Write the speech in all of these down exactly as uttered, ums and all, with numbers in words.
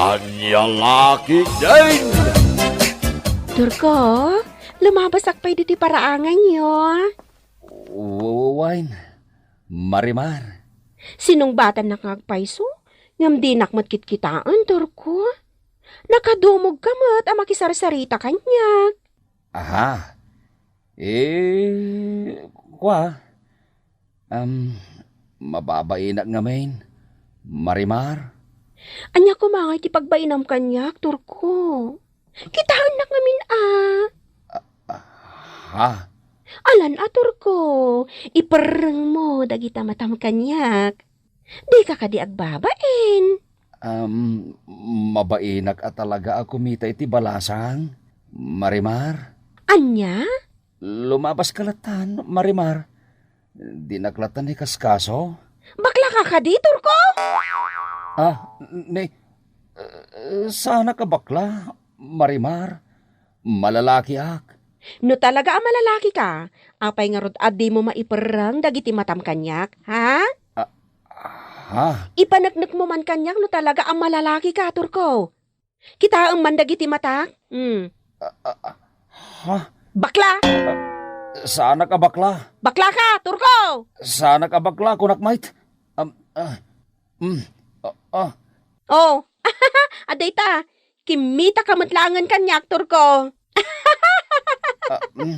Ania la ketdin? Turko, lumabasak pay ditoy paraanganyo. Wen, Marimar. Sinungbatannak nga agpayso, ngem dinak met kitkitaen, Turko. Nakadumogka met a makisarsarita kaniak. Aha. Eh, kua? Am, mababainak ngamin, Marimar. Ania koma ngay ti pagbainam kaniak, Turko? Kitaennak ngamin a. Ah, ha? Alan a, Turko, iperrengmo dagita matam kaniak. Dika kadi agbabain? Am, mabainak a talaga a kumita iti balasang, Marimar. Ania? Lumabaska lattan, Marimar. Dinak lattan ikaskaso. Baklaka kadi, Turko? Ah, ni, eh, saanak a bakla, Marimar. Malalakiak. No talaga a malalakika, apay ngarud a dimo maiperreng dagiti matam kaniak, ha? Ah, ha? Ipaneknekmo man kaniak no talaga a malalakika, Turko. Kitaem man dagiti matak. Hmm. Ah, ah, ah, ha? Bakla! Ah, saanak a bakla. Baklaka, Turko! Saanak a bakla, kunak met. Am, ah, mm, ah, ah. Oh, adda ita. Kimmitaka met laengen kaniak, Turko. Ah, mm.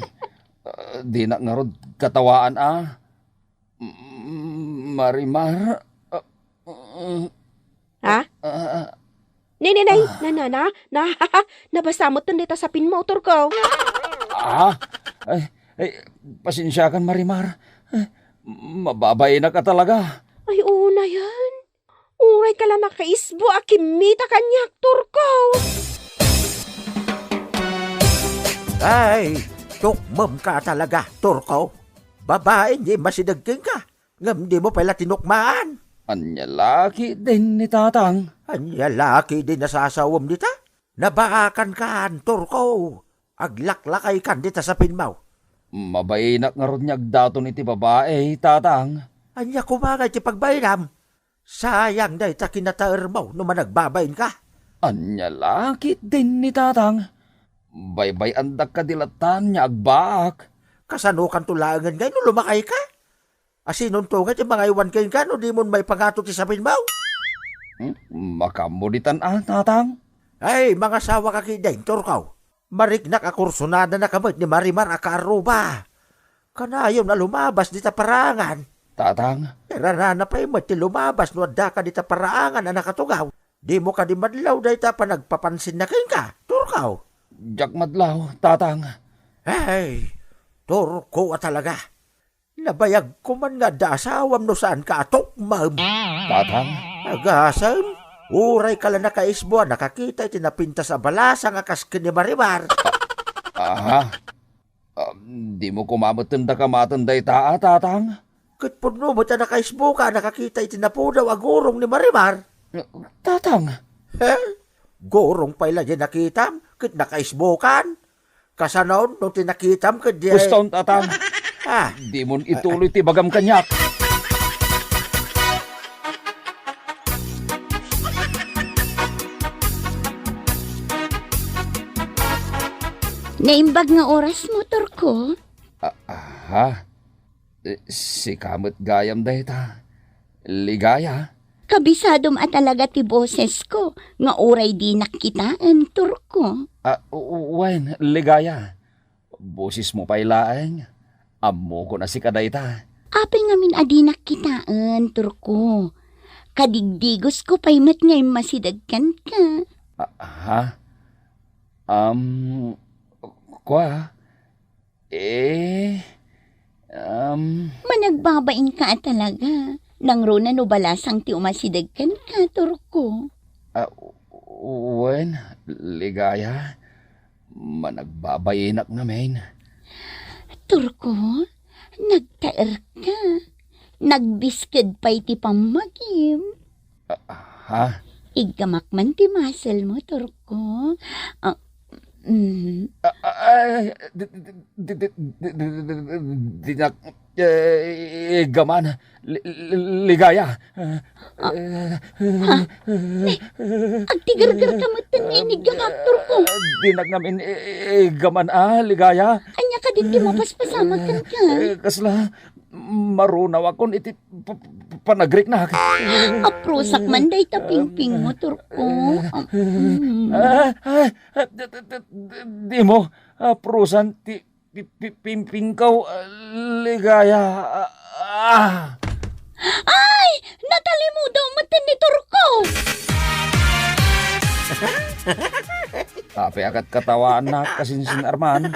Ah, dinak ngarud katawaan, ah. Mm, Marimar. Ah, mm. Ha? Ah, ah. Nay, nay, nay. Ah. Na, na, na, na. Nabasa met dayta sapinmo, Turko. Ah, ay, ay, pasensiakan, Marimar. Eh, mababainak a talaga. Ay, unay, uray ka la nakaisbo a kimmita kaniak, Turko. Ay, tukmemka a talaga, Turko. Babain ti masideg kenka, ngem dimo pay la tinukman. Ania la ketdin ni Tatang? Ania la ketdin a sasawem dita? Nabaakankan, Turko. Aglaklakaykan dita sapinmo. Mabainak ngarud nga agdaton iti babai, Tatang. Ania koma ngay ti pagbainam? Sayang dayta kinataermo no managbabainka. Ania la ketdin ni Tatang? Baybay-andak kadi lattan nga agbaak. Kasanokanto laengen ngay no lumakayka? Asinonto ngay ti mangaywan kenka no dimon maipangato ti sapinmo? Hmm? Makaammo ditan a, Tatang? Ay, mangasawaka ketdin, Turko. Mariknak a kursunadana ka met ni Marimar a kaarruba. Kanayon a lumabas dita paraangan. Tatang. Irarana pay met ti lumabas no addaka dita paraangan a nakatugaw. Dimo kadi madlaw dayta a panagpapansinna kenka, Turko? Diak madlaw, Tatang. Ay, Turko a talaga. Nabayagko man nga adda asawam no saanka a tukmem. Tatang? Agasem, uray ka la nakaisbo a nakakita iti napintas a balasang a kas ken ni Marimar. Aha. Ah, dimo koma met dakamatenda dayta a, Tatang? Ket pudno met a nakaisboka a nakakita iti napudaw a gurong ni Marimar. Tatang? He? Gurong pay la diay nakitam ket nakaisbokan? Kasano no ti nakitam ket diay... Kuston, Tatang. Ah. Dimon ituloy ti bagam kaniak. Naimbag nga orasmo, Turko. Ah, aha. Eh, sika met gayam dayta, Ligaya. Kabisadom a talaga ti bosesko nga uray dinak kitaen, Turko. Ah, u-, u-, wen, Ligaya. Bosesmo pay laeng. Ammokon a sika dayta. Apay ngamin a dinak kitaen, Turko? Kadigdigosko pay met nga immasideg kenka. Ah, ha? Am, kua? Eh, am. Managbabainka a talaga. Nangruna no balasang ti umasideg kenka, Turko. Ah, wen, Ligaya. Managbabainak ngamin. Turko, nagtaerka. Nagbisked pay ti pammagim. Ah, ha? Iggamak man ti muscle mo, Turko. Ah, mm. Ah, ah, Ay, di, di, di, di, di, di, di, di, dinak, eh, iggaman, li-, li-, ligaya. Ah, ha? Ay, agtigerger ka met ken nga iniggaman, Turko. Dinak ngamin, eh, iggaman, ah, ligaya. Ania kadi ti mapaspasamak kenka? Eh, kasla, marunawakon iti p-, p-, panagriknak. Aprusak man dayta pingpingmo, Turko. Ah, mm. Ah, ah, ah, d-, d-, d-, d-, dimo, ah, prusan ti pi-, pi-, pingpingko, ah, ligaya. Ah, ah. Ay! Natalimudaw met ni Turko! Apay a katkatawaannak, kasinsin Arman?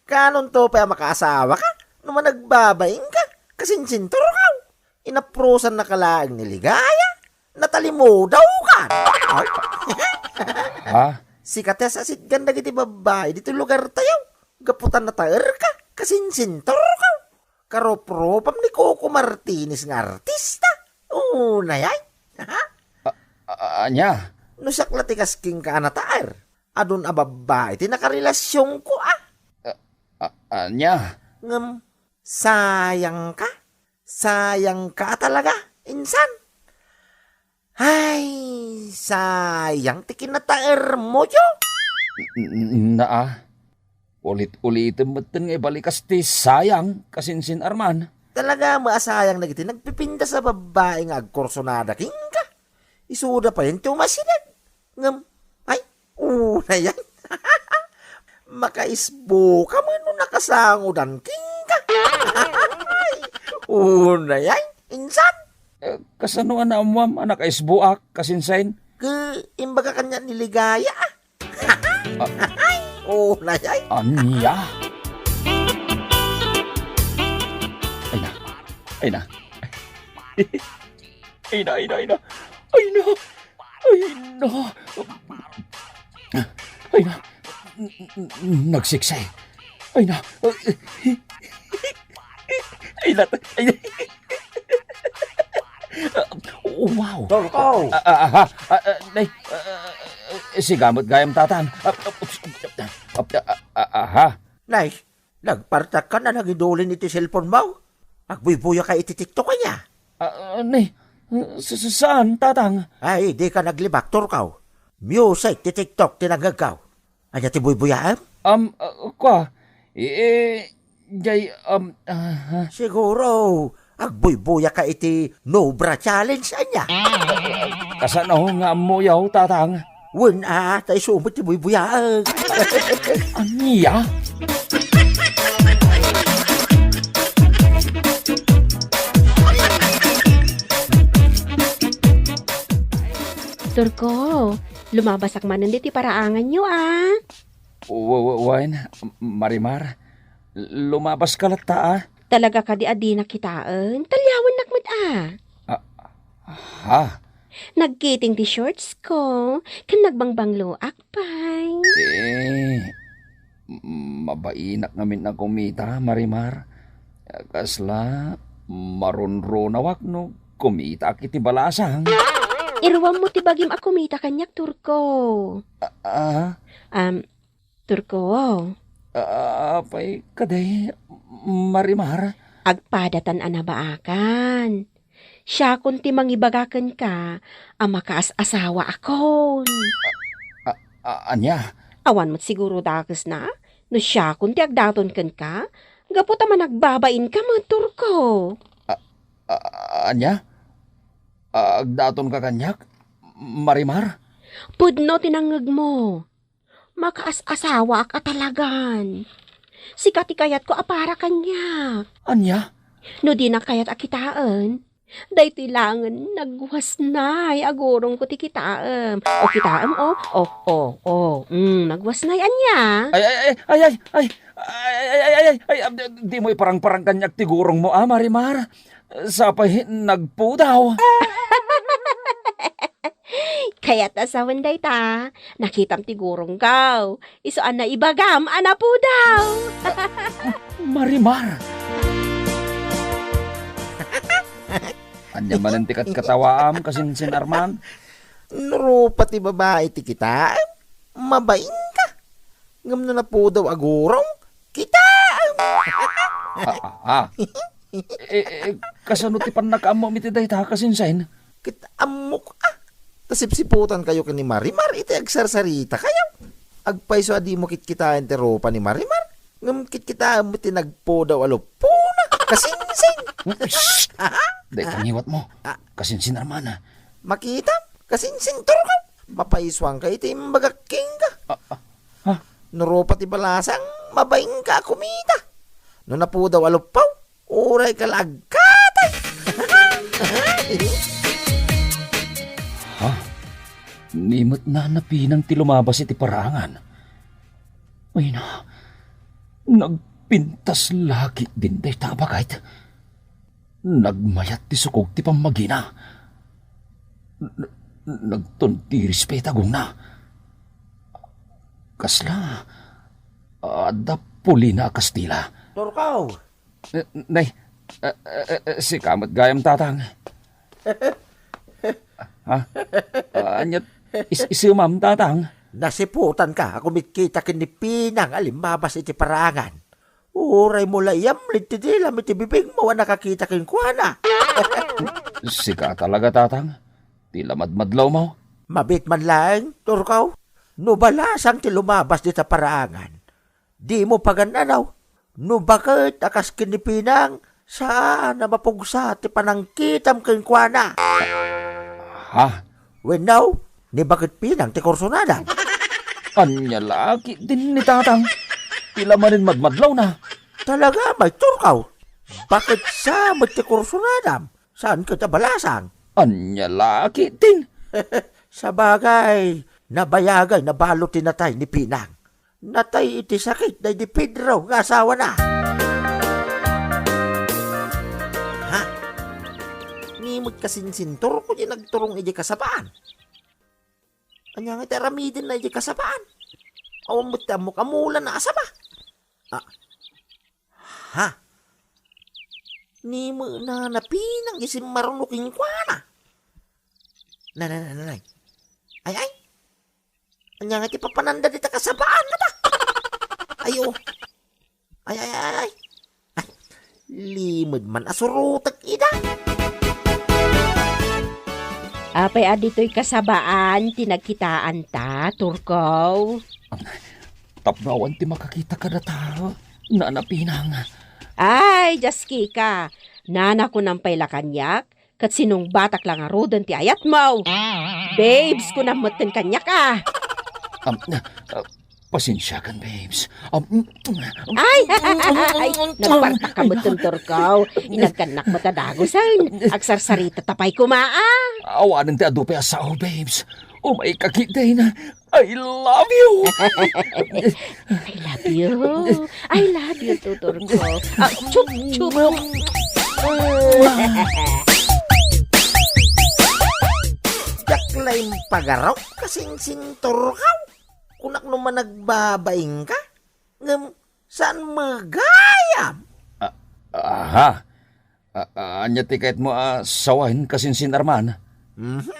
Kaanonto pay a makaasawaka no managbabain ka, kasinsin Turko? Inaprusannaka laeng ni Ligaya, natalimudaw ka. Aw. Ha? Sika ti asasitgan dagiti babbai ditoy lugartayo. Gapu ta nataerka, kasinsinturka. Karuprupam ni Coco Martinez nga artista. Unay ay. A-, a-, ania? No siak la ti kas kenka a nataer, adun a babbai ti nakarelasionko, a. A-, a-, ania? Ngem, sayangka. Sayangka a talaga, insan. Ay, sayang ti kinataermo, yo. N-, n-, naa. Ulit-ulitem metten nga ibalikas ti sayang, kasinsin Arman. Talaga met a sayang dagiti nagpipintas a babbai nga agkursunada kenka. Isuda payen ti umasideg. Ngem, ay, unay ay. Makaisbuka met no nakasangodan kenka. Unay ay, insan. Eh, kasano a naammoam a nakaisbuak, kasinsin? Ket imbaga kaniak ni Ligaya, a. Ah. Unay ay. Ania? Ay na. Ay na. Ay na, ay na, ay na. Ay na. Ay na. Ay na. Nagsikse. Ay na. Ay na. Ay na. Wow. Turko! Ah, ah, ah, ah, ah, nay, ah, ah, siga met gayam, Tatang. Ah, ah, ah, ah, ah, ha? Nay, nagpartakka a nangidulin iti cellphone mo? Agbuybuya ka iti TikTok aya? Ah, ah, nay, sa-, sa-, saan, Tatang? Ay, dika naglibak, Turko. Music ti TikTok ti nangngegko. Ania ti buybuyaem? Um, ah, kua, i-, i-, jay, um, ah, ha? Siguro, agbuybuya ka iti No Bra Challenge, ania? Kasano nga ammoyo, Tatang? Wen, a, ta isu met ti buybuyaek. Ania? Turko, lumabasak manen ditoy paraanganyo, a. Wa-, wa-, wen, Marimar, lumabaska latta, a. Talaga kadi a dinak kitaen? Taliawennak met, a. Ah, ha? Nagkiting ti shortsko, ken nagbangbangloak pay. Eh, m-, mabainak ngamin a kumita, Marimar. Kasla, marunrunawak no kumitaak iti balasang. Iruammo ti bagim a kumita kaniak, Turko. Ah, ah? Um, Turko. Ah, apay kadi, Marimar? Agpadatan a nabaakan. Siakon ti mangibaga kenka a makaas-asawaakon. A-, a-, ania? Awan met siguro dakesna no siakon ti agdaton kenka, gapu ta managbabainka met, Turko. A-, a-, ania? Agdatonka kaniak, Marimar? Pudno ti nangngegmo. Makaas-asawaak a talagan. Sika ti kayatko a para kaniak. Ania? No dinak kayat a kitaen, daytoy laengen nagwasnay a gurongko ti kitaem. O, kitaem, o. O, o, o. Mm, nagwasnay, ania? Ay, ay, ay, ay, ay, ay. Ay, ay, ay, ay, ay, ay, ah, di, dimo iparangparang kaniak ti gurongmo, a, Marimar. Sapay nagpudaw. Kayat a sawen dayta, nakitam ti gurongko. Isu a naibagam a napudaw. Marimar! Ania manen ti katkatawaam, kasinsin Arman? No rupa ti babai ti kitaem, mabainka. Ngem no napudaw a gurong, kitaem. Ah, ah, ah. Eh, eh, eh, kasano ti pannakaammoam iti dayta, kasinsin? Ket ammok, ah. Ta sipsiputankayo ken ni Marimar iti agsarsarita kayo. Agpayso a dimo kitkitaen ti rupa ni Marimar, ngem kitkitaem ti nagpudaw a luppona. Kasinsin! Shh! Dayta ngiwatmo. Ah. Kasinsin, Armana. Makitam, kasinsin, Turkaw. Mapaysuanka iti imbagak kenka. Ah, ah. Ha? No rupa ti balasang, mabainka a kumita. No napudaw a luppaw, uray ka la agkatay. Ha? Ni met Nana Pinang ti lumabas iti paraangan. Ay na, nagpintas la ketdin dayta a bagayt. Nagmayat ti sukog ti pammagina. N-, nagtuntiris pay ti agongna. Kasla, adda pulina a Kastila. Turkaw! Eh, nay, eh, eh, eh, sika met gayam, Tatang. Ha? Ah, ania, is-, isemam, Tatang? Nasiputanka a kumitkita ken ni Pinang a limmabas iti paraangan. Uray mo la iyamlid ti dilam iti bibingmo a nakakita kenkuana. Sika talaga, Tatang? Ti la madmadlawmo? Mabiit man laeng, Turkaw. No balasang ti lumabas dita paraangan, dimo pagan-anaw. No baket a kas ken ni Pinang, saan a mapugsa ti panangkitam kenkuana. Ha? Wenno, ni baket Pinang ti kursunadam. Ania la ketdin ni Tatang? Ti la manen madmadlawna. Talaga, Turkaw. Baket sa met ti kursunadam. Saan ket a balasang? Ania la ketdin? Sabagay, nabayagay, nabalud ti natay ni Pinang. Natay iti sakit daydi Pedro nga asawana. Ha? Ni met kasinsin, Turkaw, ti nagturong idiay kasabaan. Ania ngay ti aramidenna idiay kasabaan? Awan met ti ammok a mulana a saba. Ah. Ha? Ni met Nana Pinang ti simmaruno kenkuana. Nay, nay, nay, nay, nay. Ay, ay. Ania ngay ti papananda dita kasabaan ngata? Ay, oo. Ay, ay, ay, ay. Ay, limed man a surotek ida. Apay a ditoy kasabaan ti nagkitaanta, Turkaw? Tapno awan ti makakita kadata, Nana Pinang. Ay, diaskika. Nana, kunam pay la kaniak, ket sinungbatak la ngaruden ti ayatmo. Babes, kunam metten kaniak a. Am, ah, pasensiakan, babes. Am, Ay, ay, nagpartak ka metten, Turkaw. Inagkannak met a dagusen. Agsarsarita ta pay koma a. Awanen ti adu pay a sao, babes. Umayka ketdin. I love you! I love you. I love you too, Turkaw. Ah, chup, chup. Diak la impagaraw, kasinsin, Turkaw. Kunak no managbabaingka, ngem saan met gayam? Ah, aha. A-, a-, ania ti kayatmo a sawen, kasinsin, Arman? Mhm.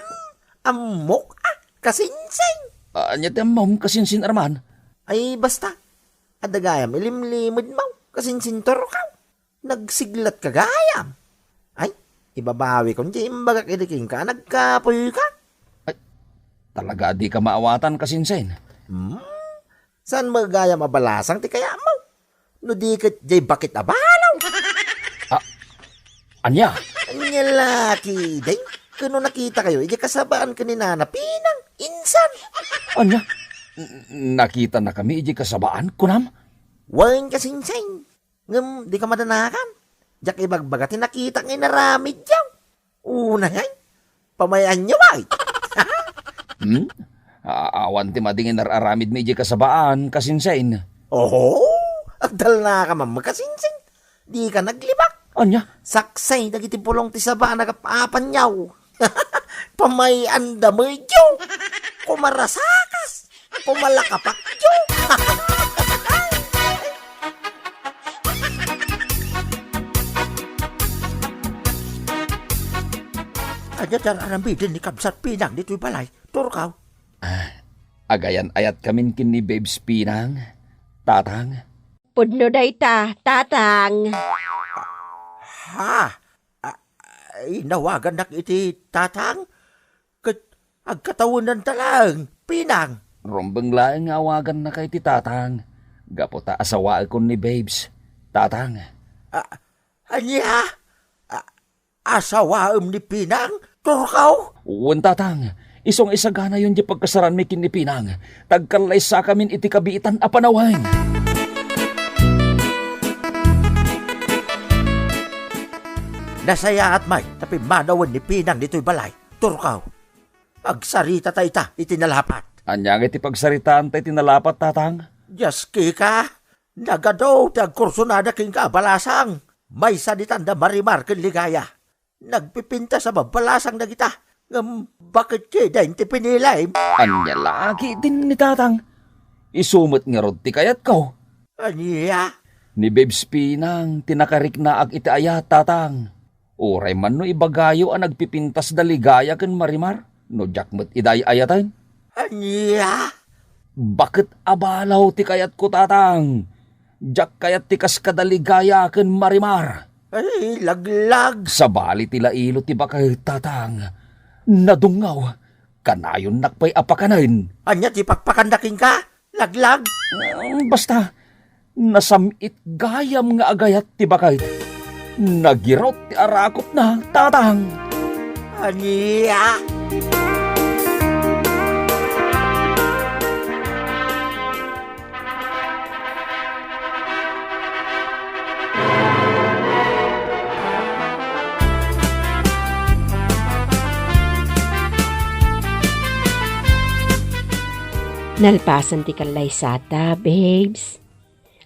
Ammok a, kasinsin. A-, ania ti ammom, kasinsin, Arman? Ay, basta. Adda gayam ilimlimedmo, kasinsin, Turkaw. Nagsiglatka gayam. Ay, ibabawikon ti imbagak idi kenka a nagkapoyka. Ay, talaga a dika maawatan, kasinsin. Hmm? Saan met gayam a balasang ti kayatmo? No di ket diay baket a balaw. Ah, ania? Ania la ketdin? Ket no nakitakayo idiay kasabaan ken ni Nana Pinang, insan. Ania? N-, nakitanakami idiay kasabaan, kunam? Wen, kasinsin. Ngem dika madanagan. Diak ibagbaga ti nakitak nga inaramidyo. Unay, pamayanyo, ay. Hmm? A-, awan ti madi nga inar-aramidmi idiay kasabaan, kasinsin. Oho, agtalnaka man, kasinsin. Dika naglibak. Ania? Saksay dagiti pulong ti saba a nagap-apanyo. Pamay-anda medyo. Kumarasakas. Kumalakapakyo. Ania ti ar-aramiden ni Kabsat Pinang ditoy balay, Turkaw? Ah, Agayan-ayatkamin ken ni Babes Pinang, Tatang. Pudno dayta, Tatang. Ha? A-, inawagannak iti Tatang? Ket agkatawenanta laeng, Pinang. Rumbeng laeng nga awagannaka iti Tatang, gapu ta asawaekon ni Babes, Tatang. A-, ania? A-, asawaem ni Pinang, Turkaw? Wen, Tatang. Isu nga isaganayon diay pagkasaranmi ken ni Pinang, ta agkallaysakamin iti kabiitan a panawen. Nasayaat met ta pimmanawen ni Pinang ditoy balay, Turkaw. Agsaritata ita iti nalapat. Ania nga iti pagsaritaanta iti nalapat, Tatang? Dias kika, nagadu ti agkursunada kenka a balasang. Maysa ditan da Marimar ken Ligaya. Nagpipintas a babbalasang dagita. Ngem baket kadi ti pinilim? Ania la ketdin ni Tatang? Isu met ngarud ti kayatko. Ania? Ni Babes Pinang ti nakariknaak iti ayat, Tatang. Uray man no ibagayo a nagpipintas da Ligaya ken Marimar, no diak met ida ay-ayaten. Ania? Baket a balaw ti kayatko, Tatang. Diak kayat ti kas kada Ligaya ken Marimar. Ay, laglag. Sabali ti lailo ti baket, Tatang. Nadungngaw. Kanayonnak pay a pakanen. Ania ti pakpakanna kenka? Laglag? Mm, basta, nasam-it gayam nga agayat ti baket. Nagirut ti arakupna, Tatang. Ania? Nalpasen ti kallaysata, babes.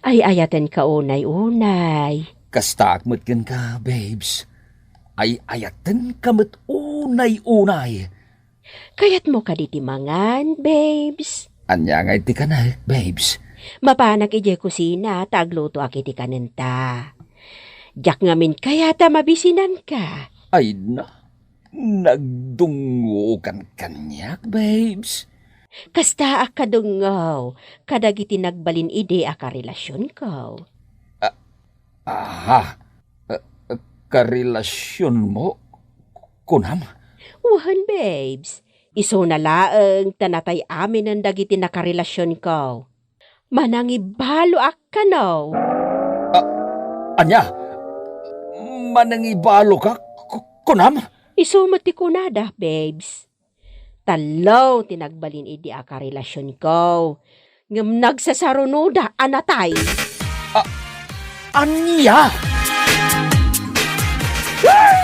Ay-ayatenka unay-unay. Kastaak met kenka, babes. Ay-ayatenka met unay-unay. Kayatmo kadi ti mangan, babes? Ania ngay ti kanek, babes? Mapanak idiay kusina ta aglutoak iti kanenta. Diak ngamin kayat a mabisinanka. Ay na, nagdungngokan kaniak, babes. Kastaak kadungngaw kadagiti nagbalin idi a karelasionko. A-, aha? A-, a-, karelasionmo? Kunam? Wen, babes. Isuna laeng ta natay-aminen dagiti nakarelasionko. Manangibaloak kano. A-, ania? Manangibalokak? Ku-, kunam? Isu met ti kunada, babes. Tallo ti nagbalin idi a karelasionko. Ngem nagsasarunoda a natay. A-, ania? Ay!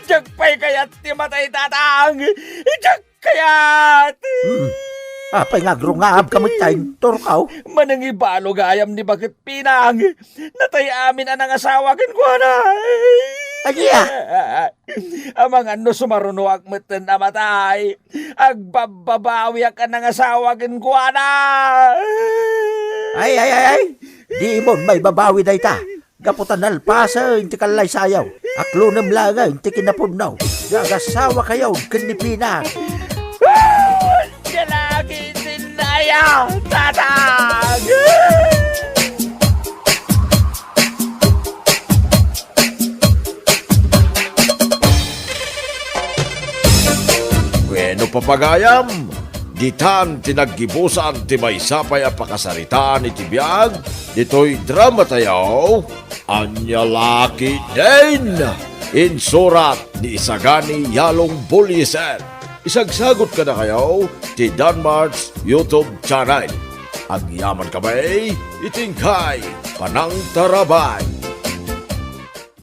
Diak pay kayat ti matay, Tatang! Diak kayat! Hmm. Apay nga agrungaabka metten, Turkaw? Manangibalo gayam ni Baket Pinang. Natay amin a nangasawa kenkuana. Ania? Amangan no sumarunoak metten a matay, agbabbabawiak a nangasawa kenkuana. Ay, ay, ay, ay! Dimon maibabawi dayta. Gapu ta nalpasen ti kallaysayaw, aklonem laengen ti kinapudno nga agasawakayo ken ni Pinang. Ania la ketdin aya, Tatang? Wenno, papagayam, ditan ti naggibusan ti maysa pay a pakasaritaan iti biag ditoy dramatayo, Ania la ketdin? Insurat ni Isagani Yalong Bullieser. Isagsagut kadakayo ti Danmart's YouTube channel. Agyaman kami iti inkay panangtarabay.